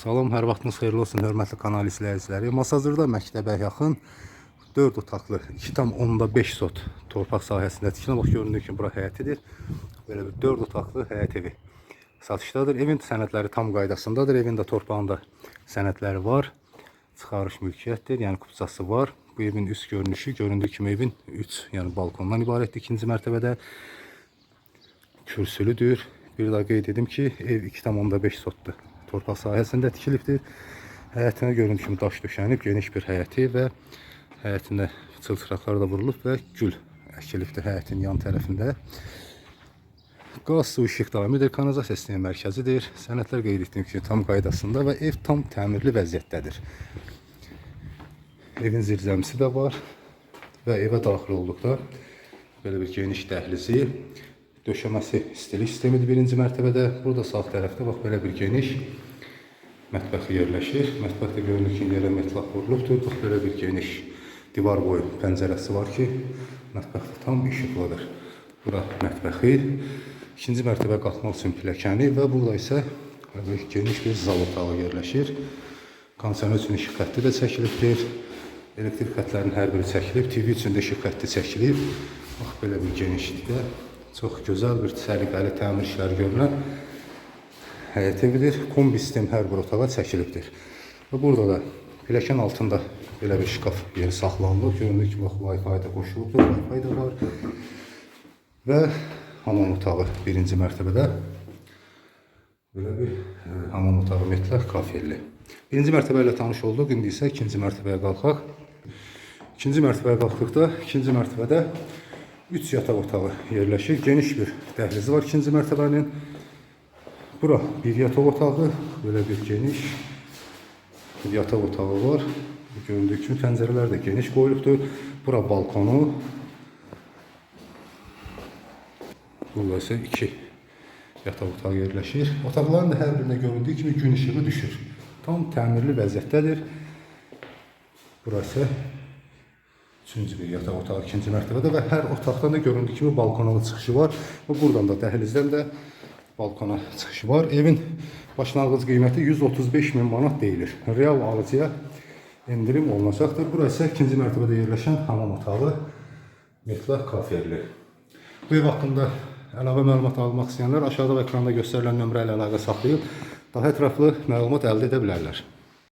Salam, hər vaxtınız xeyirli olsun, hörmətli kanal izləyiciləri. Masazırda məktəbə yaxın 4 otaqlı 2,5 sot torpaq sahəsində tikilən, bax göründüyü kimi bura həyətidir. Belə bir 4 otaqlı həyət evi satışdadır. Evin sənədləri tam qaydasındadır. Evin də torpağında sənədləri var. Çıxarış mülkiyyətdir, yəni kupçası var. Bu evin üst görünüşü göründüyü kimi evin 3, yəni balkondan ibarətdir ikinci mərtəbədə. Kürsülüdür. Bir daha qeyd edim ki, ev 2,5 sotdur. Torpaq sahəsində tikilibdir. Həyətinə göründüyü kimi daş döşənib, geniş bir həyəti və həyətində çılçıraqlar da vurulub və gül əkilibdir həyətin yan tərəfində. Qaz, su, işıq daimidir, kanalizasiya sistemi mərkəzidir. Sənədlər qeyd etdiyim kimi tam qaydasında və ev tam təmirli vəziyyətdədir. Evin zirzəmisi də var və evə daxil olduqda belə bir geniş dəhlizi, döşəməsi istilik sistemidir birinci mərtəbədə. Burada sağ tərəfdə bax belə bir geniş mətbəxi yerləşir. Mətbəxdə görünür ki, yerə metlaq vurulubdur. Bax belə bir geniş divar boyu pəncərəsi var ki, mətbəxdə tam işıqlıdır. Bura mətbəxi, ikinci mərtəbə qalxmaq üçün pilləkəni və burada isə belə geniş bir zal otağı yerləşir. Kondisioner üçün işıq xətti də çəkilibdir. Elektrik xətlərinin hər biri çəkilib. TV üçün də işıq xətti çəkilib. Bax belə bir genişlikdə çox gözəl bir səliqəli təmir işləri görülən həyət evidir. Kombi sistem hər bir otağa çəkilibdir. Və burada da pilləkən altında belə bir şkaf yeri saxlanılıb. Göründüyü kimi bax Wi-Fi də qoşulubdur. Wi-Fi də var. Və hamam otağı birinci mərtəbədə. Belə bir hamam otağı metlaq kafelli. Birinci mərtəbə ilə tanış olduq. İndi isə ikinci mərtəbəyə qalxaq. İkinci mərtəbəyə qalxdıqda ikinci mərtəbədə 3 yataq otağı yerləşir. Geniş bir dəhlizi var ikinci mərtəbənin. Bura bir yataq otağı, belə bir geniş bir yataq otağı var. Göründüyü kimi pəncərələr də geniş qoyulubdur. Bura balkonu. Burada isə 2 yataq otağı yerləşir. Otaqların da hər birinə göründüyü kimi gün işığı düşür. Tam təmirli vəziyyətdədir. Burası üçüncü bir yataq otağı ikinci mərtəbədə və hər otaqdan da göründüyü kimi balkona da çıxışı var. Və buradan da dəhlizdən də balkona çıxışı var. Evin başlanğıc qiyməti 135 min manat deyilir. Real alıcıya endirim olunacaqdır. Burası ikinci mərtəbədə yerləşən hamam otağı, metlaq kafelli. Bu ev haqqında əlavə məlumat almaq istəyənlər aşağıda və ekranda göstərilən nömrə ilə əlaqə saxlayıb daha ətraflı məlumat əldə edə bilərlər.